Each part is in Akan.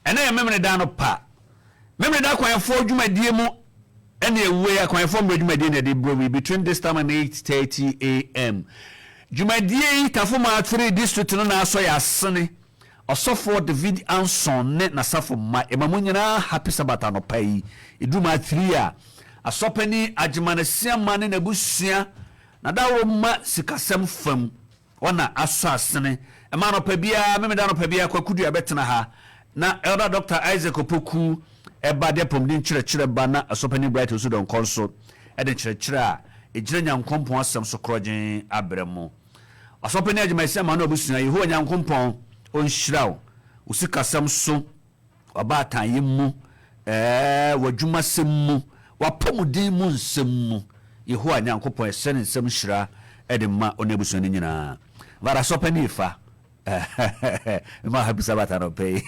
Ɛnnɛ yɛ Memeneda anɔpa. Memeneda akwanfoɔ dwumadie mu ɛna ɛwue, akwanfoɔ mmerɛ dwumadie na ɛde brɛ wo yi between this time and 8:30 am. Dwumadie yi Tafo Maatsiri district no na asɔ yɛ asene. Ɔsɔfoɔ David Anson ne n'asafo mma yɛma mo nyinaa happy Sabbath anɔpa yi. Ɛduru Maatsiri a, Asɔpanin Agyeman Asiamah ne n'abusua na daworo ma sikasɛm fam. Ɔna asɔ asene ma anɔpa biara, Memeda anɔpa biara Kwaku Duah bɛtena ha na Elder Doctor Isaac Opoku ba de apɔmuden nkyerɛkyerɛ ba na Ɔsɔpanin Bright Osu Donkor nso de nkyerɛkyerɛ a ɛgyina Nyankompɔn asɛm so korɔgyenn abrɛ mo. Ɔsɔpanin Agyemang Asiamah ne w'abusua, Yehowa Nyankompɔn ɔnhyira wo, wo sikasɛm so. w'abaatanyɛ mu, ɛɛ, w'adwumasɛm mu, w'apɔmuden mu nsɛm mu. Yehowa Nyankopɔn, yɛsrɛ ne nsam nhyira de ma wo ne abusua no nyinaa. Vara sɔpɛ ne efa. Mema happy Sabbath anɔpa yi.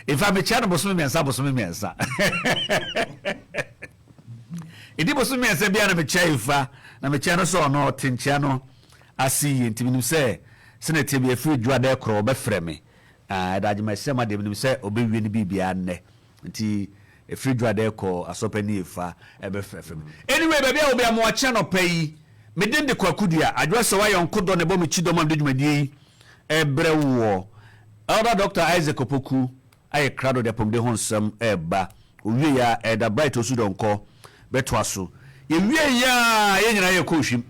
Efa mekyia no bosome mmiɛnsa bosome mmiɛnsa. Ɛdi bosome mmiɛnsa biara na mekyia efa na mekyia no sɛ ɔno ɔte nkyia no ase yie nti menim sɛ sɛnea ɛteɛ biara ɛfiri dwoada ɛkorɔ ɔbɛfrɛ me. Ah, ɛda Agyemaisiama deɛ menim sɛ ɔbɛwie ne biribiara nnɛ nti ɛfiri dwoada ɛkɔ Asɔpani Efa ɛbɛfrɛfrɛ me. Anyway, baabi a wɔ biara moakye anɔpa yi, me din de Kwaku Dua, Adwoa sɛ w'ayɔnko dɔ na ɛbɔ me kyidɔm a mede dwumadie yi ɛrebrɛ woɔ. Elder Doctor Isaac Opoku ayɛ krado de apɔmuden ho nsɛm reba. Ɔwieeɛ a, Elder Bright Osu Donkor bɛtoa so. Yɛwieeɛ a, yɛn nyinaa yɛkɔ Ohwim.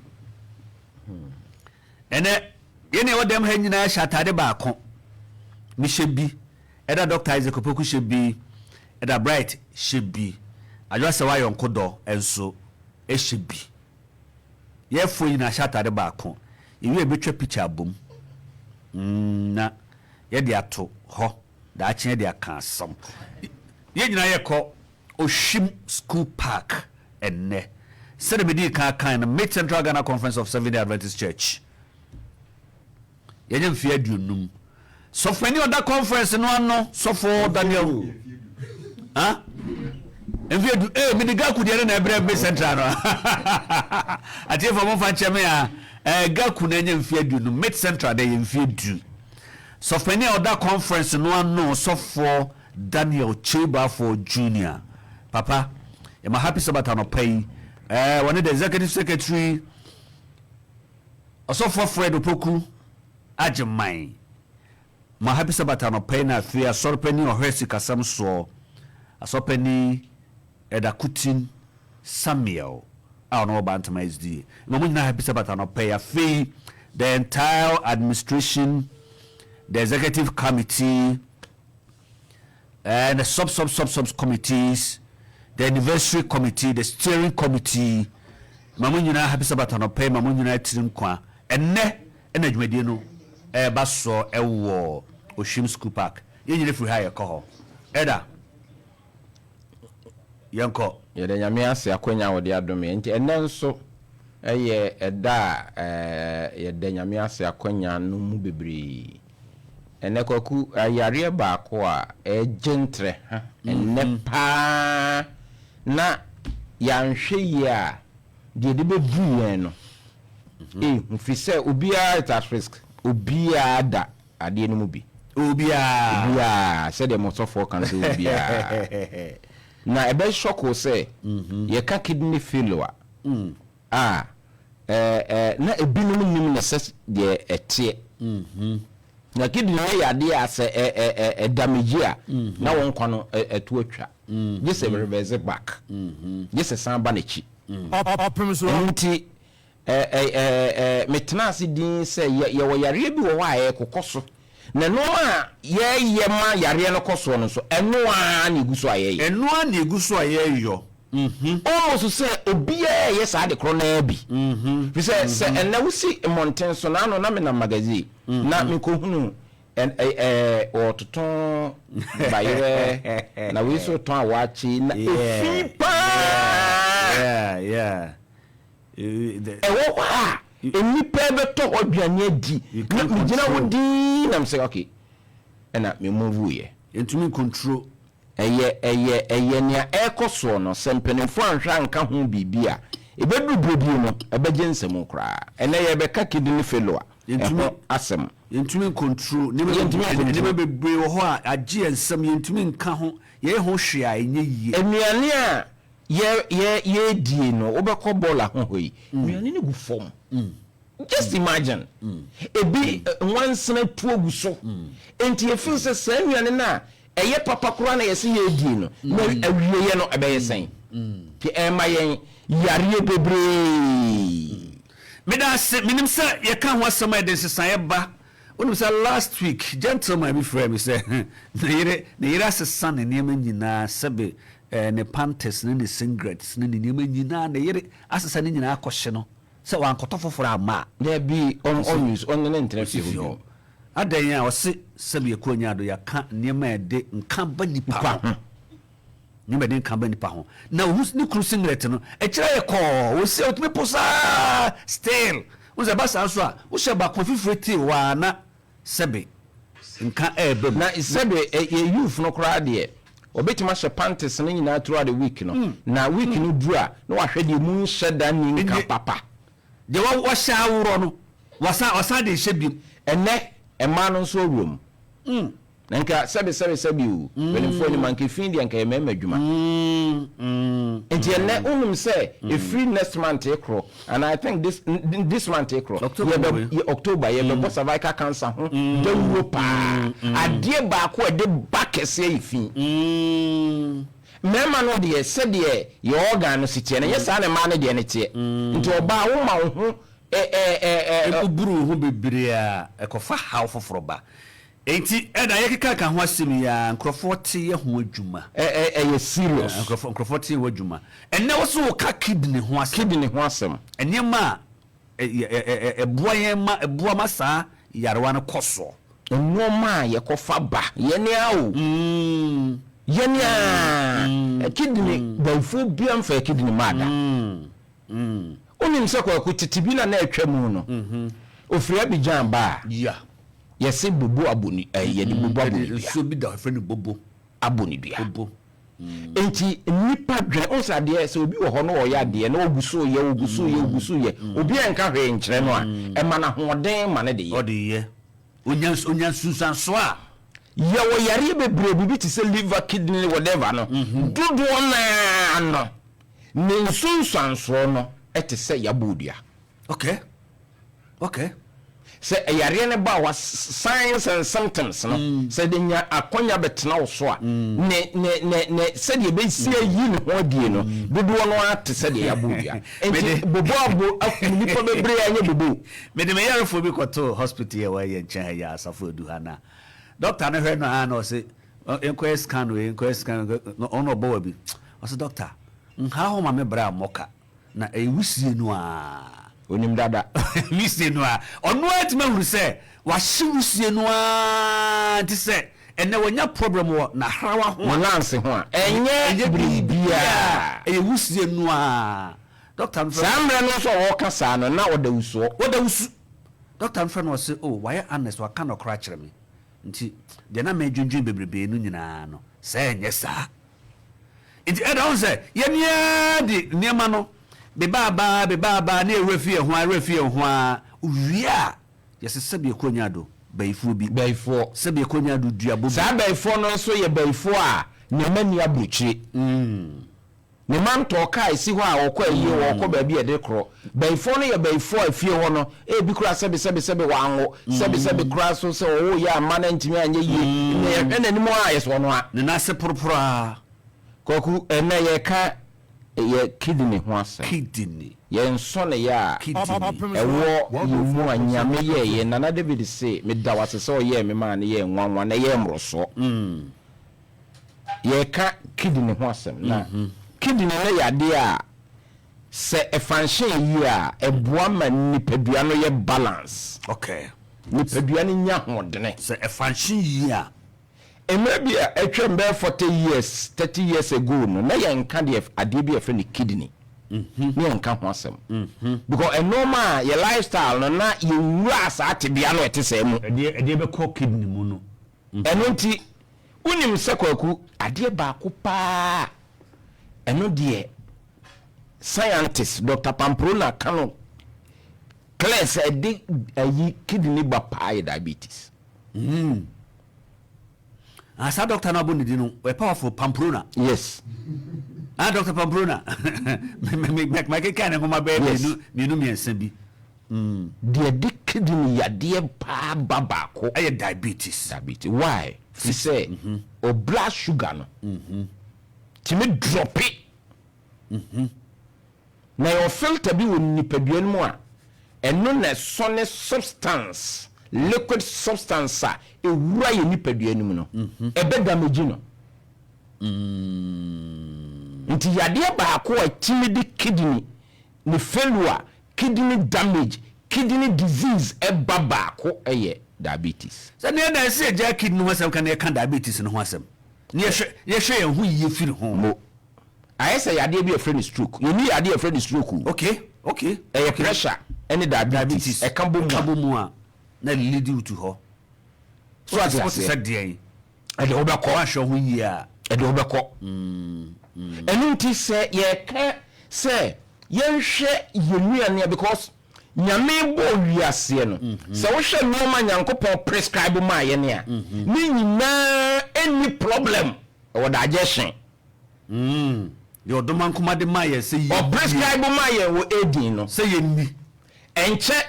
Ɛnɛ, yɛn a yɛwɔ dɛm ha nyinaa hyɛ ataade baako. Mehyɛ bi, Elder Doctor Isaac Opoku hyɛ bi, Elder Bright hyɛ bi, Adwoa Sewaa Ayɔnkodɔ nso hyɛ bi. Yɛfoɔ nyinaa hyɛ ataade baako. Yɛwie a yɛbɛtwa picture abom na yɛde ato hɔ daakye yɛde aka asɛm. Yɛn nyinaa yɛkɔ Oshim School Park ɛnnɛ. Sɛdeɛ medii kan kae no, Mid Central Ghana Conference of Seventh-day Adventist Church. Yɛanya mfeɛ aduonum. Sɔfopanin a ɔda conference no ano, Sɔfo Daniel. Ha? Mfeɛ du. Ee, mede Gaku deɛ no na ɛbrɛ Mid Central no. Atiefoɔ momfa nkyɛ me a. Eh, Gaku na anya mfeɛ aduonum. Mid Central deɛ yɛ mfeɛ du. Sɔfopanin a ɔda conference no ano, Sɔfoɔ Daniel Kyei-Baffour Junior. Papa, yɛma Happy Sabbath anɔpa yi. Eh, wɔne the Executive Secretary, Ɔsɔfoɔ Fred Opoku Agyeman. Ma Happy Sabbath anɔpa yi na afei Asɔrepanin a ɔhwɛ sikasɛm soɔ, Asɔrepanin Elder Kutin Samuel a ɔno wɔ Bantama SDA. Ma mo nyinaa Happy Sabbath anɔpa yi. Afei the entire administration, the executive committee, and the sub sub sub sub committees, the anniversary committee, the steering committee. Ma mo nyinaa Happy Sabbath anɔpa yi, ma mo nyinaa tiri nkwa. Ɛnnɛ ɛna dwumadie no ɛreba soɔ ɛwɔ Oshim School Park. Yɛn nyinaa firi ha yɛkɔ hɔ. Ɛda yɛnkɔ. Yɛda Nyame ase akwanya a ɔde adom yɛn nti ɛnnɛ nso yɛ ɛda a yɛda Nyame ase akwanya no mu bebree. Ɛnnɛ Kwaku, yareɛ baako a ɛregye ntrɛ ha ɛnnɛ paa na yɛanhwɛ yie a deɛ ɛde bɛduru yɛn no ɛhu firi sɛ obiara is at risk, obiara da adeɛ no mu bi. Obiara. Obiara, sɛdeɛ mo sɔfoɔ ka no sɛ obiara. Na ɛbɛ shock wo sɛ yɛka kidney failure a, ɛɛ na ebinom nnim no sɛ deɛ ɛteɛ. Na kidney no yɛ adeɛ a sɛ ɛ ɛ ɛ ɛdamage a, na wo nkwa no ɛto atwa. Gye sɛ reverse back. Gye sɛ san ba n'akyi. Ɔpem so. Ɛno nti ɛ ɛ ɛ ɛ metenaa ase dinn sɛ yɛ yɛwɔ yareɛ bi wɔ hɔ a ɛrekokɔ so. Na nnoɔma a yɛyɛ ma yareɛ no kɔ soɔ no nso, ɛno ara na ɛgu so a yɛyɛ. Ɛno ara na ɛgu so a yɛyɔ. Almost sɛ obiara reyɛ saa ade korɔ no ara bi. Firi sɛ, sɛ ɛnnɛ wosi mmɔnten so, naano na menam magazine na mekɔhunu ɛ ɛ ɛ wɔretoto bayerɛ, na wei nso retɔn awaakye, na efi pa ara ɛwɔ hɔ a nnipa rebɛtɔ hɔ aduane adi. Na megyina hɔ dinn na mesɛ okay, ɛna me move yɛ. Yɛntumi nkontro. Ɛyɛ, ɛyɛ, ɛyɛ nea ɛrekɔ soɔ no, sɛ mpanimfoɔ anhwɛ anka ho biribi a, ɛbɛduru berɛ bi no, ɛbɛgye nsam koraa. Ɛnnɛ yɛrebɛka kidney failure Yɛntumi. ho asɛm. Yɛntumi ncontrol nneɛma. Yɛntumi ncontrol. Nneɛma bebree wɔ hɔ a agye yɛn nsam, yɛntumi nka ho, yɛyɛ ho hwee a ɛnyɛ yie. Nnuane a yɛ yɛ yɛdie no, wobɛkɔ bɔɔla ho hɔ yi, nnuane no gu fam. Just imagine, ebi nwansena tuo gu so. Nti yɛfeel sɛ saa nnuane no a ɛyɛ papa koraa na yɛsɛ yɛdie no, na awieɛ no ɛbɛyɛ sɛn? Nti ɛma yɛn yareɛ bebree. Meda ase. Menim sɛ yɛka ho asɛm a, ɛde nsesaeɛ ba. Wonim sɛ last week gentleman bi frɛ me sɛ ne yere asesa ne nneɛma nyinaa, sɛbe ne panties ne ne singlets ne ne nneɛma nyinaa, ne yere asesa ne nyinaa akɔhye no sɛ wankɔtɔ foforɔ amma a Dabi, ɔnuse, ɔne ne ntena fie fie hɔ hɔ bio. Adɛn a ɔse sɛbe yɛkɔ nya do, yɛaka nneɛma a ɛde nka ba nipa Nipa ho ho. Nneɛma ɛde nka ba nipa ho na ohu ne kunu singlet no akyerɛ yɛ kɔɔ wɔsi a wotumi po saa still. Wo sɛ ɛba saa nso a, wohyɛ baako fifire tee waa na sɛbe nka ɛɛba mu. Na sɛbe yɛ youth no koraa deɛ, ɔbɛtumi ahyɛ panties no nyinaa throughout the week no, na week no duru a, na wahwɛ deɛ mu nhyɛ da ni nka papa. Deɛ wahyɛ aworɔ no, wasan ɔsan de hyɛ biom. Ɛnɛ mmaa no nso awura mu. Na nka sɛbe sɛbe sɛbe o, mpanimfoɔ anim anka efi deɛ, nka yɛ mmarima adwuma. Nti ɛnɛ wonim sɛ ɛfiri next month korɔ, and I think this month korɔ, October yɛbɛ wɔ October yɛbɛbɔ cervical cancer ho dawuro paa. Adeɛ baako a ɛde ba kɛseɛ yɛ fi. Mmarima no deɛ, sɛdeɛ yɛ organ no si teɛ no, ɛnyɛ saa na mmaa no deɛ no teɛ. Nti ɔbaa, woma wo ho ɛ ɛ ɛ ɛ Woburu wo ho bebree a, ɛkɔfa haw foforɔ ba. Enti ɛda yɛkeka ka ho asɛm yi a, nkurɔfoɔ te yɛ ho adwuma. Ɛyɛ serious. Nkurɔfoɔ te yɛ ho adwuma. Ɛnɛ wo so woka kidney ho asɛm. Kidney ho asɛm. Nneɛma a ɛboa yɛn ma ɛboa ma saa yarewa no kɔ soɔ. Nneɛma a yɛkɔfa ba yɛne a o, yɛne a kidney bayifoɔ bia mfa kidney ma ada. Wonim sɛ, Kwaku, tete bi na na atwa mu no, ofiri Abidjan ba a, yɛse bobo abɔ ne yɛde bobo abɔ ne dua. Nsuo bi da hɔ, yɛfrɛ no bobo. Abɔ ne dua. Bobo. Nti nnipa dwene wo sɛ adeɛ sɛ obi wɔ hɔ na ɔyɛ adeɛ na ɔgu so yɛ, ɔgu so yɛ, ɔgu so yɛ, obi a nka hwee nkyerɛ no a, ɛma no ahoɔden ma ne de yɛ. Ɔde yɛ, onya nsunsuansoɔ a. Yɛwɔ yareɛ bebree, biribi te sɛ liver, kidney, whatever no, dodoɔ naa no ne nsunsuansoɔ no te sɛ yɛabɔ dua. Sɛ yareɛ no ba wa, signs and symptoms no, sɛ de nya akɔnya bɛtena wo so a, ne sɛdeɛ ɛbɛsi ayi ne ho adie no, dodoɔ no ara te sɛdeɛ yɛabɔ dua. Nti bobo abo akum nnipa bebree a, ɛnyɛ bobo. Mede me yarefoɔ bi kɔtoo hospital yɛ wɔ yɛ nkyɛn ha yi, asafo adu ha, na doctor no hwɛ no a, na ɔse nkɔyɛ scan wei, nkɔyɛ scan. Ɔno ɔbɔ wa bi, ɔse, "Doctor, nha hɔ ma me brɛ a mmɔka na ɛyɛ wusie no a." Onim dada. Wusie no a, ɔno ara tumi ahunu sɛ wahye wusie no a. Nti sɛ ɛnɛ wɔnya problem wɔ n'ahrawa ho a, ne lungs ho a, ɛnyɛ biribiaa. Ɛyɛ wusie no a, doctor no fɛ. Saa mmerɛ no nso a wɔka saa no, na ɔda wusoɔ. Wɔda wusu. Doctor no fɛ no, ɔse, "Oh, wayɛ honest, waka nɔkorɔ akyerɛ me. Nti deɛ na medwendwen bebrebee no nyinaa no, sɛ ɛnyɛ saa." Nti ɛda ho sɛ yɛnea de nneɛma no bebaabaa bebaabaa ne ɛwerɛ fi yɛn ho a, ɛwerɛ fi yɛn ho a, wie a, yɛsɛ sɛbi ɛkɔ do bayifoɔ bi. Bayifoɔ. Sɛbi ɛkɔ do duabɔ bi. Saa bayifoɔ no nso yɛ bayifoɔ a ne ma ni aburokyire, ne ma ntɔ kaa esi hɔ a ɔkɔ ayie, wɔkɔ baabi a yɛde korɔ. Bayifoɔ no yɛ bayifoɔ a efie hɔ no ebi kora sɛbi sɛbi sɛbi wanwo, sɛbi sɛbi kora so sɛ ɔwɔ yɛ ama na ntumi anyɛ yie na yɛhwɛ n'anim a, yɛsɛ ɔno a. Ne nan ase poroporo a. Kwaku, ɛnɛ yɛka yɛ kidney ho asɛm. Kidney. Yɛn nsɔ ne yɛ a Kidney. Ɛwɔ yɛn mu a Nyame yɛɛyɛ. Nana David se, "Meda wo ase sɛ ɔyɛɛ me maa ne yɛɛ nwanwa na ɛyɛɛ mmorosoɔ." Yɛka kidney ho asɛm na kidney no yɛ adeɛ a sɛ ɛfunction yie a, ɛboa ma nipadua no yɛ balance. Nipadua no nya ahoɔdene. Sɛ ɛfunction yie a. Mmerɛ bi a atwam bɛyɛ 40 years, 30 years ago no, na yɛnka deɛ adeɛ bi a yɛfrɛ no kidney ne yɛnka ho asɛm, because ɛnɔɔma a yɛ lifestyle no na yɛwura saa tebea no ɛte sɛ mu. Ɛdeɛ bɛkɔ kidney mu no. Ɛno nti wonim sɛ, Kwaku, adeɛ baako paa, ɛno deɛ scientist Dr Pamplona ka no. Clear sɛ ɛde ayi kidney ba paa yɛ diabetes. Ah, saa doctor no abɔ ne din no, ɔyɛ powerful, Pamprona. Yes. Ah, Doctor Pamprona. Makeka ne nwoma bɛyɛ mmienu mmienu mmiɛnsa bi. Deɛ ɛde kidney yadeɛ paa ba baako. Ɛyɛ diabetes. Diabetes. Why? Firi sɛ o blood sugar no tumi drɔpe. Na yɛwɔ filter bi wɔ nipadua no mu a, ɛno na ɛsɔne substance, liquid substance a ɛwura yɛn nipadua no mu no, ɛbɛ damage no. Nti yadeɛ baako a ɛtumi de kidney ne failure, kidney damage, kidney disease ɛba baako yɛ diabetes. Sɛ neɛ na ɛsɛ yɛgyae kidney ho asɛm ka na yɛka diabetes no ho asɛm na yɛhwɛ yɛhwɛ yɛn ho yie firi ho. Mo. Ayɛ sɛ yadeɛ bi a yɛfrɛ no stroke. Yɛnni yadeɛ a yɛfrɛ no stroke o. Okay, okay. Ɛyɛ pressure ɛne diabetes ɛka bɔ mu a. Ɛka bɔ mu a na lead wo to hɔ. So ate aseɛ? Wote sɛ deɛn? Ɛde wo bɛkɔ. Woanhwɛ wo ho yie a. Ɛde wo bɛkɔ. Ɛno nti sɛ yɛka sɛ yɛnhwɛ yɛn nnuane a because Nyame bɔɔ wiaseɛ no, sɛ wohwɛ nnoɔma a Nyankopɔn prescribe maa yɛn a, ne nyinaa ɛnni problem ɛwɔ digestion. Deɛ Ɔdomankoma de maa yɛn sɛ yɛnnie. Ɔprescribe maa yɛn wɔ Eden no. Sɛ yɛnni. Ɛnkyɛ.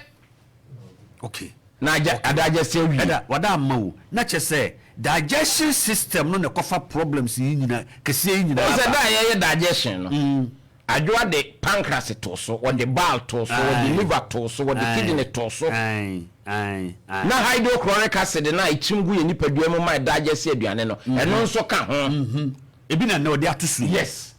Okay. Na agya adigest awie. Ɛda wada ama o. Na kyerɛ sɛ digestion system no na ɛkɔfa problems yi nyina kɛseɛ yi nyinaa Wohu ba. sɛ da a yɛyɛ digestion no, Adwoa de pancreas too so, wɔde bile too so, wɔde liver too so, wɔde kidney too so. Na hydrochloric acid no a ɛkyim gu yɛn nipadua mu ma ɛdigest aduane no, ɛno nso ka ho. Ebi na nnɛ wɔde ato so yi. Yes.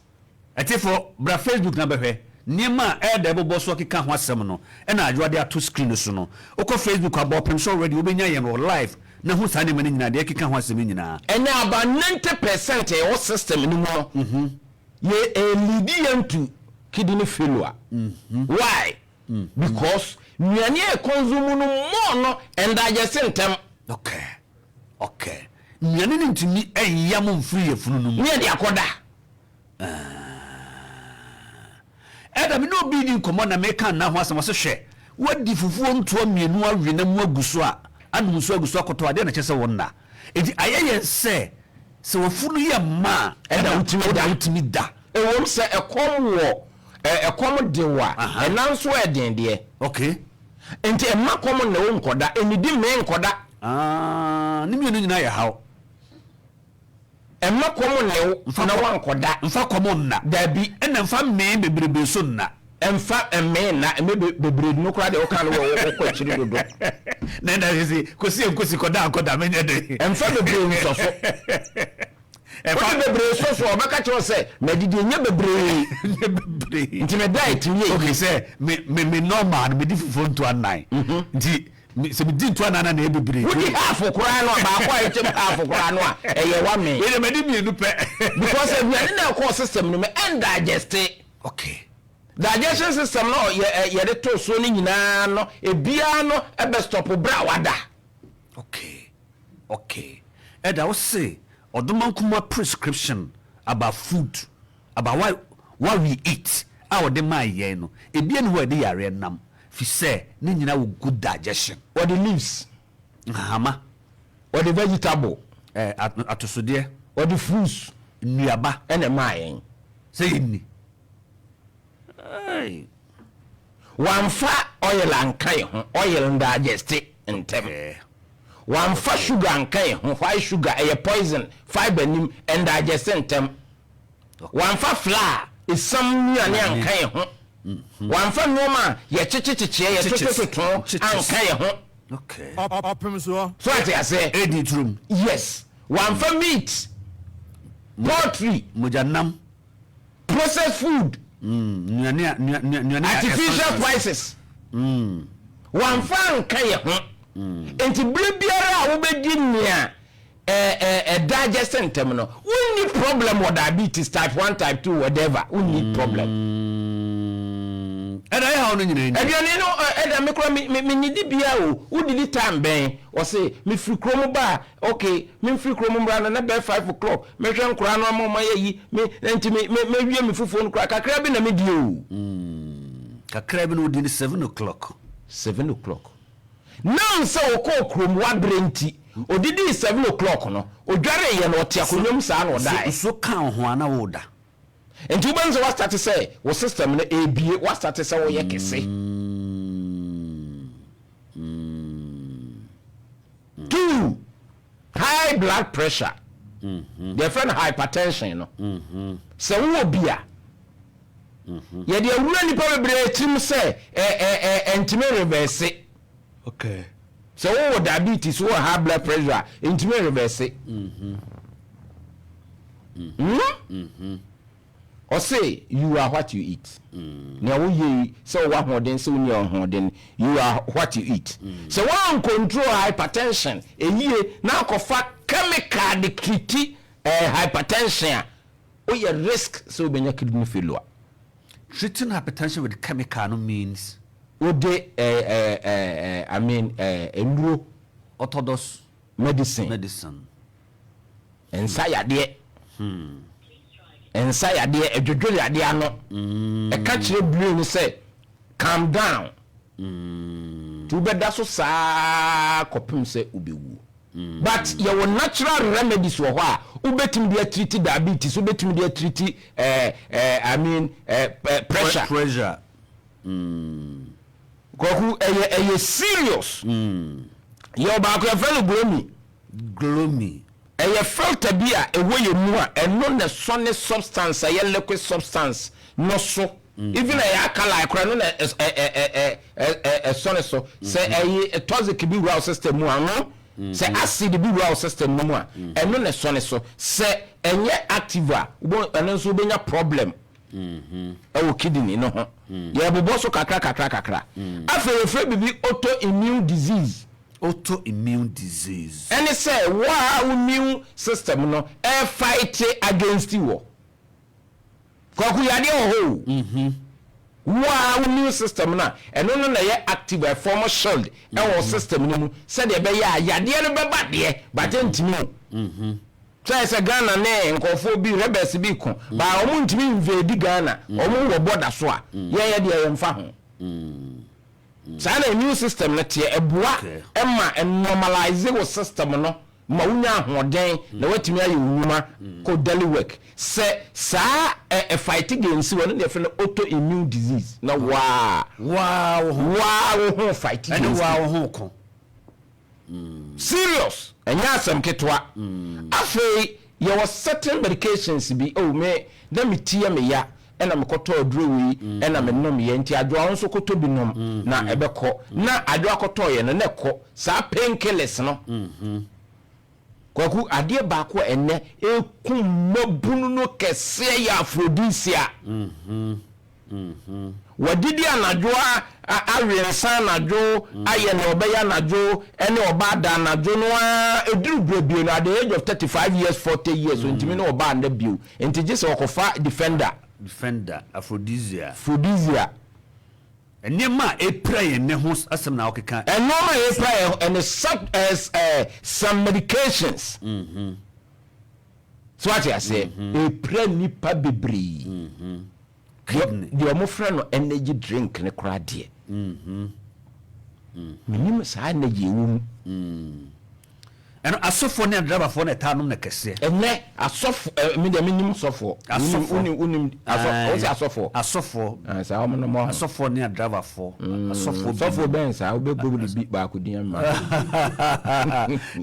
Atiefo, bra Facebook na bɛhwɛ nneɛma a Elder bobɔ so keka ho asɛm no na Adwoa de ato screen no so no. Wokɔ Facebook a, bɔ ɔpem so already wobɛnya yɛn wɔ live na hu saa nneɛma no nyinaa, deɛ ɛkeka ho asɛm yi nyinaa. Ɛnɛ about 90% a ɛwɔ system no mu no, yɛ ɛleadi yɛn to kidney failure. Why? Because nnuane a yɛ consume no more no ɛndigest ntɛm. Okay, okay. Nnuane no ntumi nyam mfiri yafunu no mu. Ne yɛde akɔda. Ɛda me ne obi redi nkɔmmɔ na meka nna ho asɛm, ɔse hwɛ, woadi fufuo ntoa mmienu awe na mu agu so a, anom nsuo agu so akɔtɔ adeɛ na kyerɛ sɛ wo nna. Enti ayɛ yɛn sɛ, sɛ wafunu yɛ mma a, ɛna wotumi da. Wotumi da. Ɛwom sɛ ɛkɔm wɔ, ɛkɔm de wo a, ɛna nso ɛden deɛ. Okay. Enti mma kɔm nne wo nkɔda, nnidi mmee nkɔda. Ah, ne mmienu nyinaa yɛ haw. Mma kɔm nne wo na woankɔda. Mfa kɔm nna. Dabi. Ɛna mfa mmee bebrebe nso nna. Mfa mmee nna. Mmee bebrebe no koraa deɛ woka no wɔ wokɔ akyiri dodo. Na ɛna sisi kɔsi nkosi kɔda nkɔda menyɛ den. Mfa bebree nsɔ so. Wode bebree sɔ so a ɔbɛka kyerɛ wo sɛ madidi ɛnyɛ bebree. Ɛnyɛ bebree. Nti me diet nyɛ yie. Okay sɛ me me me normal no medi fufuo ntoa nnan. Nti Me, sɛ medi ntoa nnan a na ɛyɛ bebree. Wodi half koraa no a, baako a ɛkyɛm half koraa no a, ɛyɛ wamee. Wei deɛ madi mmienu pɛ. Because aduane no a ɛkɔɔ system no mu ɛndigeste. Okay. Digestion system no a yɛ, yɛde too soɔ no nyinaa no, ebiara no ɛbɛ stop berɛ a wada. Okay. Okay. Ɛda wo se Ɔdomankoma prescription about food. About what what we eat a ɔde maa yɛn no, ebia nni hɔ a ɛde yareɛ nam, fisɛ ne nyinaa wɔ good digestion. Wɔde leaves. Nhahama. Wɔde vegetable. Ɛɛ atosodeɛ. Wɔde fruits. Nnuaba. Ɛna ɛmaa yɛn. Sɛ yɛnni. Hey. Wamfa oil anka yɛn ho, oil ndigeste ntɛm. Okay. Wamfa sugar anka yɛn ho, white sugar ɛyɛ poison, fibre nnim, ɛndigeste ntɛm. Wamfa flour, esiam nnuane anka yɛn ho. Wamfa nnoɔma a yɛkyekyekyekyeɛ, yɛtotototo anka yɛn ho. Ɔpem soɔ. So ate aseɛ? Edi turom. Yes. Wamfa meat, poultry. Mogya nam. Processed food. Nnuane a nnuane a Artificial spices. Wamfa anka yɛn ho. Nti berɛ biara a wobɛdi nea ɛ digest ntɛm no, wonni problem wɔ diabetes type 1, type 2, whatever, wonni problem. Ɛda yɛ haw no nyinaa ni. Aduane no ɛda me kora me me menidi bia o, wodidi time bɛn? Ɔse mefiri kurom ba a, okay, memfiri kurom mmra no na bɛyɛ 5 o'clock, mɛhwɛ nkoraa no ama ɔma yɛ yi, me nti me me mewie me fufuo no koraa kakra bi na medi o. Kakra bi na wodi no 7 o'clock. 7 o'clock. Nam sɛ ɔkɔɔ kurom wabrɛ nti, odidii 7 o'clock no, odwareeɛ no, ɔte akonnwa mu saa na ɔdaeɛ. Nsuo ka wo ho a na woda. Nti wobɛhu sɛ woastarte sɛ wo system no ɛrebie, woastarte sɛ woyɛ kɛse. Two, high blood pressure, deɛ yɛfrɛ no hypertension no, sɛ wowɔ bi a, yɛde awura nnipa bebree tirim sɛ ɛntumi reverse. Sɛ wowɔ diabetes, wowɔ high blood pressure a, ɛntumi reverse. Ɔse you are what you eat. Nea woyɛ yi, sɛ wowɔ ahoɔden, sɛ wonni ahoɔden, you are what you eat. Sɛ woan control hypertension ɛyie na akɔfa chemical de treat hypertension a, woyɛ risk sɛ wobɛnya kidney failure. Treating hypertension with chemical no means? Wode I mean nnuro. Orthodox medicine. Medicine. Nsa yadeɛ. Nsa yadeɛ, ɛdwodwo yadeɛ ano. Ɛka kyerɛ brain no sɛ calm down. Nti wobɛda so saa kɔpem sɛ wobɛwuo. But yɛwɔ natural remedies wɔ hɔ a wobɛtumi de atreat diabetes, wobɛtumi de atreat I mean pressure. Pressure. Kwaku, ɛyɛ serious. Yɛwɔ baako yɛfrɛ no Glomi. Glomi. Ɛyɛ filter bi a ɛwɔ yɛn mu a ɛno na ɛsɔne substance a ɛyɛ liquid substance no so. Even ɛyɛ alkali koraa ɛno na ɛsɔne so. Sɛ ɛyɛ toxic bi wura wo system mu a, no, sɛ acid bi wura wo system no mu a, ɛno na ɛsɔne so. Sɛ ɛnyɛ active a, ɛno nso wobɛnya problem ɛwɔ kidney no ho. Yɛbobɔ so kakra kakra kakra. Afei yɛfrɛ biribi autoimmune disease. Autoimmune disease. Ɛne sɛ wo a wo immune system no ɛfight against wɔ. Kwaku, yadeɛ wɔ hɔ o. Wo a wo immune system no a ɛno no na ɛyɛ active, ɛform shield ɛwɔ system no mu sɛdeɛ ɛbɛyɛ a yadeɛ no bɛba deɛ, but ɛntumi o. Sɛ Ghana ne nkurɔfoɔ bi, rebels bi ko, ba wɔn ntumi invade Ghana, wɔn wɔ border so a, yɛn yɛ deɛ yɛmfa ho. Saa na immune system no teɛ, ɛboa ɛma ɛnormalize wo system no ma wonya ahoɔden na watumi ayɛ wo nnwuma kɔ daily work. Sɛ saa ɛ fight against wɔ no na yɛfrɛ no autoimmune disease na waa waa wo ho waa wo ho fight ɛne against. Waa wo ho ko. Serious, ɛnyɛ asɛm ketewa. Afei yɛwɔ certain medications bi. Oh, me na me ti yɛ me ya ɛna mekɔtɔ aduro wei ɛna me nom yɛ, nti Adwoa, wo nso kɔtɔ bi nom na ɛbɛkɔ. Na Adwoa kɔtɔɔ yɛ no na ɛkɔ. Saa painkillers no, Kwaku, adeɛ baako a ɛnɛ ekum mmabunu no kɛseɛ yɛ aphrodisiac. Wadidi anadwo, awe nsa anadwo, ayɛ nea ɔbɛyɛ anadwo, ɛne ɔbaa da anadwo no a, ɛduru berɛ bio no, at the age of 35 years, 40 years, ntumi ne ɔbaa nda bio, nti gye sɛ ɔkɔfa defender. Defender, aphrodisiac. Aphrodisiac. Nneɛma a ɛpira yɛn ne ho asɛm na wɔkeka. Ɛnneɛma a ɛpira yɛn ɛne some medications so, ate aseɛ, ɛpira nnipa bebree. Kidney. Deɛ ɔmo frɛ no energy drink ne koraa deɛ, menim saa energy ɛwɔ mu. Ɛno asɔfoɔ ne adrabafoɔ na ɛtaa nom no kɛseɛ. Ɛnɛ asɔfo mi deɛ menim sɔfoɔ. Asɔfoɔ. Wonim asɔ, wo sɛ asɔfoɔ. Asɔfoɔ. Ah, saa ɔmo nom ɔho. Asɔfoɔ ne adrabafoɔ, asɔfoɔ bi. Sɔfoɔ bɛn saa wobɛbɔ de bi baako din ama?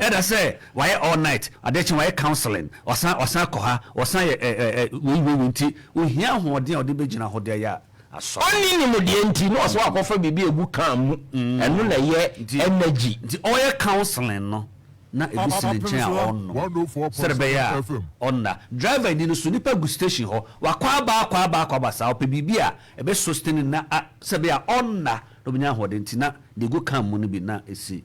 Ɛda sɛ wayɛ all night, adeɛ kye wayɛ counseling, ɔsan kɔ ha, ɔsan yɛ ɛ ɛ ɛ wei wei wei, nti ohia ahoɔden a ɔde bɛgyina hɔ de ayɛ asɔre. Ɔnni nimdeɛ nti na ɔsɛ wakɔfa biribi egu kan mu, ɛno na ɛyɛ energy. Nti ɔyɛ counseling no na ebi si ne nkyɛn a ɔnom sɛde bɛyɛ a ɔnna. Driver ni no so, nipa gu station hɔ, wakɔ aba, akɔ aba, akɔ aba saa, ɔpɛ biribi a ɛbɛ sustain na a sɛ bɛyɛ a ɔnna na ɔbɛnya ahoɔden, nti na deɛ egu kan mu no bi na esi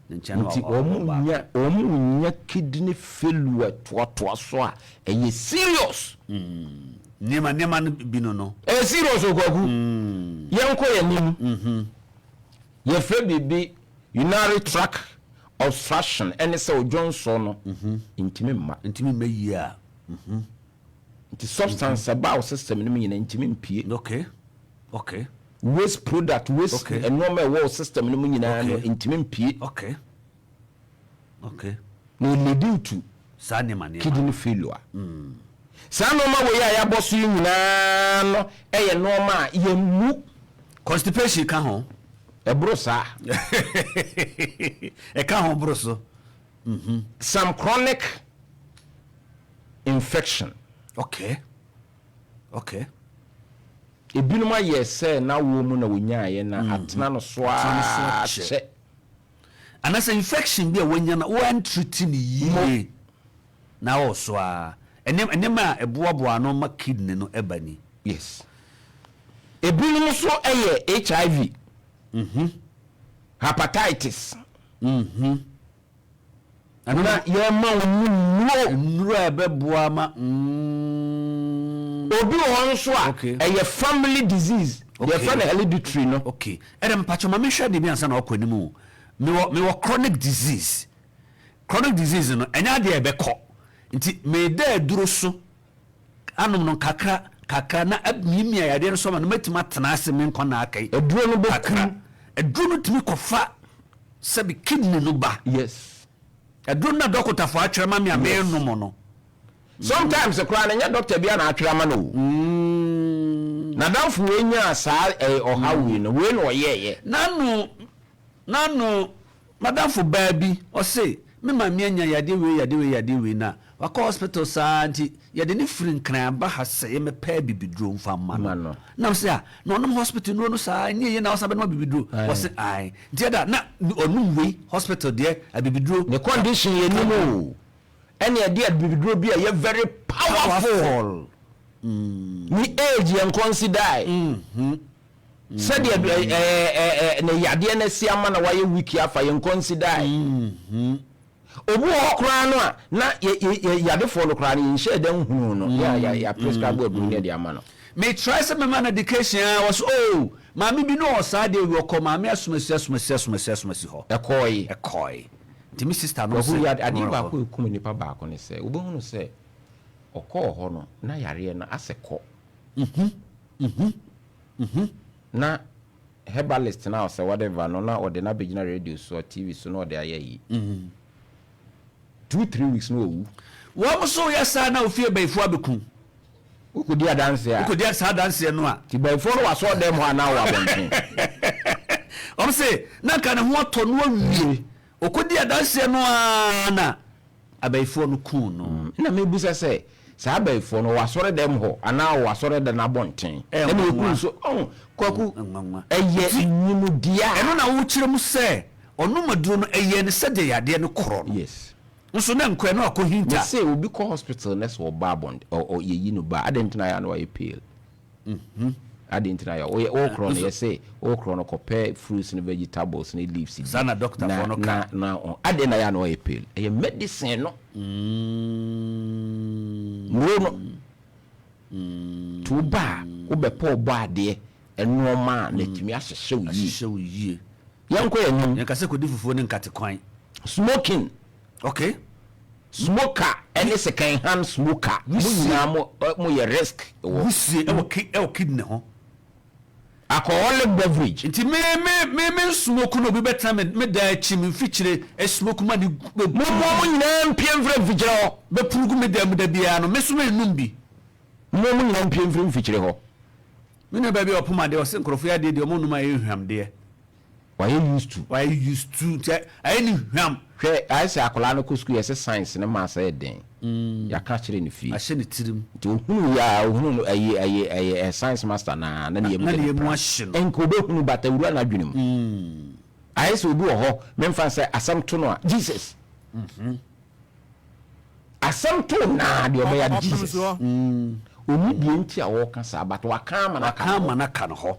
ne nkyɛn na nti ɔwɔ wɔn baako. Nya wɔn nya kidney failure toatoa so a, ɛyɛ serious. Nneɛma no bi no. Ɛyɛ serious o, Kwaku. Yɛnkɔ yɛn anim. Yɛfrɛ biribi urinary tract obstruction, ɛne sɛ odwonsɔ no ntumi mma. Ntumi mma yie a. Nti substance ɛba wo system no mu nyinaa ntumi mpie. Waste product, waste nnoɔma a ɛwɔ wo system no mu nyinaa no ntumi mpue. Okay. Okay. Na ɛleadi wo to saa nneɛma nneɛma kidney failure. Saa nnoɔma wei a yɛabɔ so yi nyinaa no yɛ nnoɔma a yɛmmu. Constipation ka ho. Ɛboro saa. Ɛka ho boro so. Some chronic infection. Okay. Okay. Ebinom ayɛ sɛ n'awoɔ mu na wɔnyaaeɛ na atena no so ara kyɛ. Anaasɛ infection bi a wanya na woantriti no yie na ɔwɔ so ara. Nneɛma a ɛboaboa ano ma kidney no ba ni. Yes. Ebinom nso yɛ HIV, hepatitis. Na yɛma wo mu nnuro. Nnuro a ɛbɛboa ma mm. Obi wɔ hɔ nso a, ɛyɛ family disease, deɛ yɛfrɛ no hereditary no. Okay. Ɛdɛ mpakyɛ ma menhwɛ adeɛ bi ansa na wakɔ anim o. Mewɔ mewɔ chronic disease. Chronic disease no, ɛnyɛ adeɛ a ɛbɛkɔ. Nti meda aduro so anom no nkakra kakra na amiamia yadeɛ no so ama no matumi atena ase me nkwa nna aka yi. Aduro no bɛkum. Kakra. Aduro no tumi kɔfa sɛbi kidney no ba. Yes. Aduro no na dɔkotafo atwerɛ ma me a menom no. Sometimes koraa no, ɛnyɛ doctor biara na atwerɛ ama no o. N'adamfo wei nyaa saa ɔhaw wei no, wei na ɔyɛeɛ. N'ano, n'ano, m'adamfo baa bi, ɔse me maame anya yadeɛ wei, yadeɛ wei, yadeɛ wei na wakɔ hospital saa nti yɛde no firi Nkran aba ha sɛ yɛmmɛpɛ abibiduro mfa mma no. Na mese ah, na ɔnom hospital nnuro no saa ɛnyɛ yie na ɔsan bɛnom abibiduro? Ɔse ae. Nti ɛda na ɔnom wei hospital deɛ abibiduro. Ne condition yɛ nim o, ɛne ɛde abibiduro bi a ɛyɛ very powerful, ne age yɛn consider. Sɛdeɛ ɛɛ ne yadeɛ no asi ama na wayɛ weak afa yɛn consider. Obi wɔ hɔ koraa no a na yɛ yɛ yɛ yadefoɔ no koraa no yɛnhyɛɛ da nhunuu no yɛ a yɛ yɛ prescribe aduro no yɛde ama no. Me try sɛ mɛma no education a ɔse oh maame bi no ɔwɔ saa adeɛ wei ɔkɔ maame asomasi asomasi asomasi asomasi hɔ. Ɛkɔɔe. Ɛkɔɔe. Nti me sister no Kwaku se yɛ adeɛ baako a ɛkum nipa baako ne sɛ wobɛhunu sɛ ɔkɔɔ hɔ no na yareɛ no asɛ kɔ. Na herbalist no a ɔsɛ whatever no na ɔde no abɛgyina radio so, TV so na ɔde ayɛ ayi. 2, 3 weeks na wawu. Wɔn nso yɛ saa na ofie bayifoɔ abɛku. Wokɔdi adanseɛ a. Wokɔdi saa adanseɛ no a. Nti bayifoɔ no wɔ asɔɔdan mu hɔ anaa wɔ abɔnten? Wɔn se na nka ne ho atɔ no awie. Ɔkɔdi adanseɛ no ara na Abayifoɔ no kuu no. Ɛna mebisa sɛ, saa abayifoɔ no, wɔwɔ asɔredɛm hɔ anaa wɔwɔ asɔredan no abɔnten? Ɛyɛ Ɛna nwanwa. yɛkuu nso, ɔho, Kwaku, Nwanwa. ɛyɛ Nti, nnwumdua a. ɛno na wokyerɛ mu sɛ ɔnom aduro no, ɛyɛɛ no sɛdeɛ yadeɛ no korɔ no. Yes. Nso na nkɔɛ na wakɔhinta. Mese, obi kɔ hospital na sɛ ɔba abɔnten, ɔ, ɔ, yɛyi no ba a, adɛn nti na ayɛ a na wayɛ pale? Adɛn nti na yɛ woyɛ wokorɔ no yɛse wokorɔ no kɔpɛ fruits ne vegetables ne leaves di Saa na doctor foɔ no ka. Na na adɛn na yɛ a na ɔyɛ pale ɛyɛ medicine no nnuro no nti woba a wobɛpɛ ɔbɔ adeɛ nnoɔma a na atumi ahyehyɛ wo yie. Ahyehyɛ wo yie. Yɛnkɔ yɛn anim. Yɛnka sɛ kɔdi fufuo ne nkate kwan. Smoking. Okay. Smoker ɛne second hand smoker mo nyinaa mo mo yɛ risk wɔ. Wusie ɛwɔ ki ɛwɔ kidney ho. Alcoholic beverage. Nti me me me me nsmoke na obi bɛtena me me dan akyi me mfikyire smoke ma ne gu. Mo mo mo nyinaa mpue mfiri mfikyire hɔ. Bɛpunu gu me dan mu da biara no me nso me nnom bi. Mo mo nyinaa mpue mfiri mfikyire hɔ. Me nua baa bi a ɔpom adeɛ ɔse nkorɔfoɔ yi adeɛ deɛ ɔmo nom a ɛyɛ hwam deɛ. Wayɛ used to. Wayɛ used to nti ayɛ ne hwam. Hwɛ ayɛ sɛ akwadaa no kɔ sukuu yɛse science ne maths ɛyɛ den yɛaka akyerɛ no fie. Ahyɛ ne tirim. Nti ohunu yɛ a ohunu no ɛyɛ ɛyɛ ɛyɛ science master no ara na ne yam Na de ne no yam pra. ahye no. Nka obɛhunu but awura n'adwene mu. Ayɛ sɛ obi wɔ hɔ memfa sɛ asɛm to no a Jesus. Asɛm to no naa deɛ ɔbɛyɛ a Jesus. Ɔnni deɛ nti a ɔreka saa but waka ama no aka Waka ne ama hɔ. no aka ne hɔ.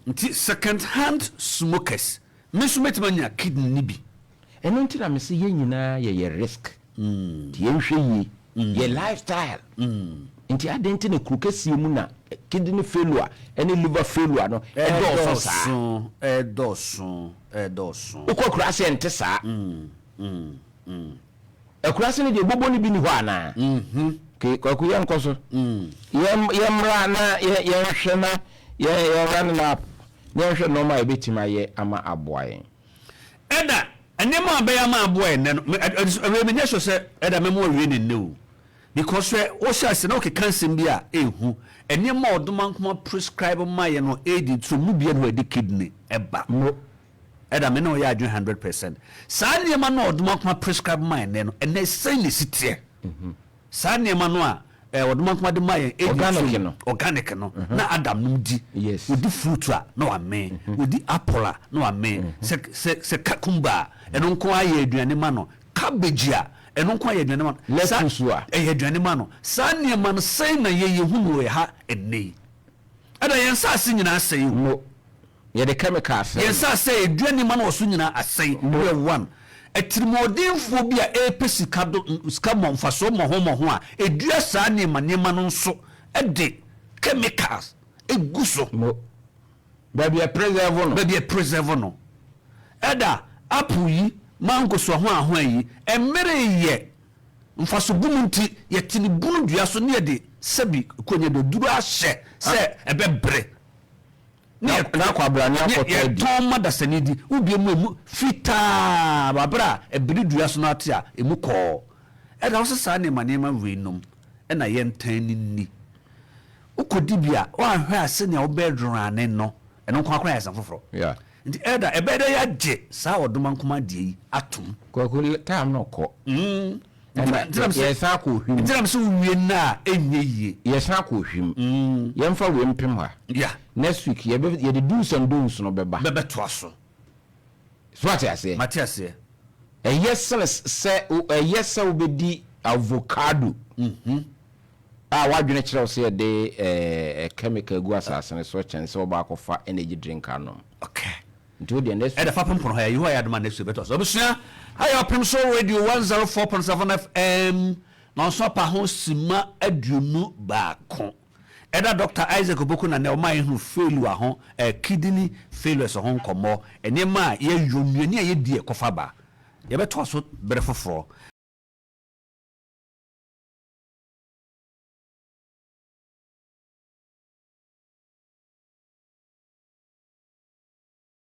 Nti second hand smokers, me nso mɛtumi anya kidney no bi. Ɛno nti na mese yɛn nyinaa yɛyɛ risk nti yɛnhwɛ yie yɛ lifestyle nti adɛn nti na kuro kɛseɛ mu na kidney failure ne liver failure no ɛdɔɔso saa. Ɛdɔɔso, ɛdɔɔso, ɛdɔɔso. Wokɔ akuraase a ɛnte saa. Akuraase no deɛ bobo no bi ni hɔ anaa? Okay, Kwaku yɛnkɔ so. Yɛn yɛmmra na yɛnhwɛ na Yɛn running up na yɛnhwɛ nnoɔma a yɛbɛtumi ayɛ ama aboa yɛn. Ɛda, nneɛma a bɛyɛ ama aboa yɛn nnɛ no, me, ɛ, ɛ, ɛwei menyɛ sure sɛ ɛda mɛma wawie no nnɛ o. Because hwɛ, wohyɛ ase na wokeka nsɛm bi a ɛnhu. Nneɛma a Ɔdomankoma prescribe ma yɛn no, ɛdi nso mu biara nni hɔ a ɛde kidney ɛba. Mo. Ɛda, me ne wo yɛ adwene 100%. Saa nneɛma no a Ɔdomankoma prescribe ma yɛn nnɛ no, ɛnnɛ sɛn na ɛsi teɛ? Saa nneɛma no a eh, Ɔdomankoma de ma yɛn Eden Organic turo mu, no. organic no, na Adam nom di. Ɔdi fruit a, na wamee. Ɔdi apple a, na wamee. Sɛ, sɛ, sɛ cucumber a, ɛno nko ara yɛ aduane ma no. Cabbage a, ɛno nko ara yɛ aduane ma no. Saa, Lettuce a. ɛyɛ aduane ma no. Saa nneɛma no, sɛn na yɛn yɛhu no wɔ ha ɛnnɛ yi? Ɛna yɛn nsaase nyinaa asɛe o. Mo. Yɛde chemical asɛe Yɛn no. nsaase a yɛdua nneɛma no wɔ so nyinaa asɛe. Mo. Woyɛ one. Atirimuɔdenfoɔ bi a ɛrepɛ sika do, sika mmɔ, mfasoɔ mmɔho mmɔho a, ɛdua saa nneɛma nneɛma no nso de chemicals gu so. Mo. Baabi a ɛpreserve no. Baabi a ɛpreserve no. Ɛda apple yi, mango so ahoahoa yi, ɛmmeree yɛ. Mfaso bu mu nti, yɛte ne bunu dua so ne yɛde sɛbi konya de aduru ahyɛ sɛ ɛbɛbrɛ. Ne Na na kwabrane ne akɔtɔ adi. yɛtɔn ma dasani di. Wobue mu a emu fitaa wɔ abere a ɛbere dua so no ate a emu kɔɔ. Ɛda hɔ sɛ saa nneɛma nneɛma weinom na yɛntan no nni. Wokɔdi bi a, woanhwɛ a sɛnea wobɛdwrane no, ɛno nko ara koraa yɛ asɛm foforɔ. Yeah. Nti Elder, ɛbɛyɛ dɛ yɛagye saa ɔdomankoma deɛ yi atom? Kwaku, time no kɔ. Ɛna Nti na mesɛ, yɛsan akɔ ohwim. nti na mesɛ wowie nnɛ a ɛnyɛ yie. Yɛsan akɔ ohwim. Yɛmfa wei mpem ha. Yeah. Next week yɛbɛ yɛde do's and don'ts no bɛba. Bɛbɛtoa so. So wate aseɛ? Mate aseɛ. Ɛyɛ sene sɛ ɛyɛ sɛ wobɛdi avocado a w'adwene kyerɛ wo sɛ yɛde ɛɛ chemical gu asase no so kyɛn sɛ wobɛ akɔfa energy drink anom. Okay. Nti wo deɛ next Ɛda week. fapem pono ha yɛ Yehowa yɛ adom a next week bɛtoa so. Abusua, ha yɛ Ɔpem So Radio 104.7 FM na ɔnso apa ho sima 21. Ɛda Dɔkta Isaac Opoku na nɛ ɔma yɛhunu failure ho, eh, kidney failures ho nkɔmmɔ, nneɛma a yɛyɔ, nnuane a yɛdi a ɛkɔfa ba. Yɛbɛtoa so bere foforɔ.